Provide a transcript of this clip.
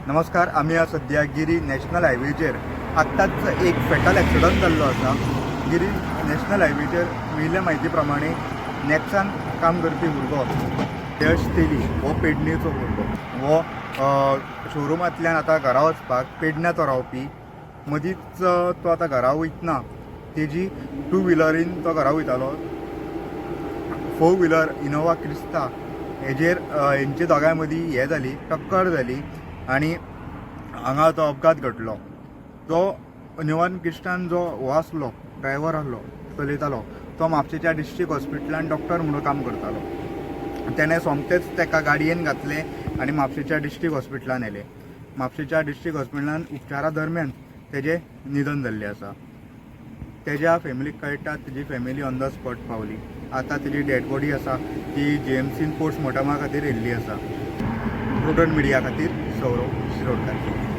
नमस्कार. आमी आज सद्या गिरी नॅशनल हायवेचेर. आत्ताच एक फेटल एक्सिडंट जाल्लो आसा गिरी नॅशनल हायवेचेर. मेळिल्ल्या म्हायती प्रमाणे नॅक्सान काम करपी भुरगो यश तेली हो पेडणेचो भुरगो. हो शोरुमांतल्यान आतां घरा वचपाक, पेडण्या तो रावपी. मदींच तो आतां घरा वयतना तेजी टू व्हिलरीन तो घरा वयतालो. फोर व्हिलर इनोवा क्रिस्ता हेजेर हेंचे दोगांय मदीं हें जाली, टक्कर जाली आनी हांगा तो अपघात घडलो. तो इनोवा क्रिस्टान जो हो आसलो, ड्रायव्हर आसलो, चलयतालो, तो म्हापशेच्या डिस्ट्रिक्ट हॉस्पिटलान डॉक्टर म्हणून काम करतालो. तेणें सोमतेच तेका गाडयेन घातलें आनी म्हापशेच्या डिस्ट्रिक्ट हॉस्पिटलान व्हेलें. म्हापशेच्या डिस्ट्रिक्ट हॉस्पिटलान उपचारा दरम्यान तेजें निधन जाल्लें आसा. तेज्या फॅमिलीक कळटा, तेजी फॅमिली ऑन the spot पावली. आतां तेजी डेड बॉडी आसा ती जीएमसीन पोस्टमॉर्टमा खातीर येयल्ली आसा. प्रुडंट मिडिया खातीर सौरव शिरोडकर.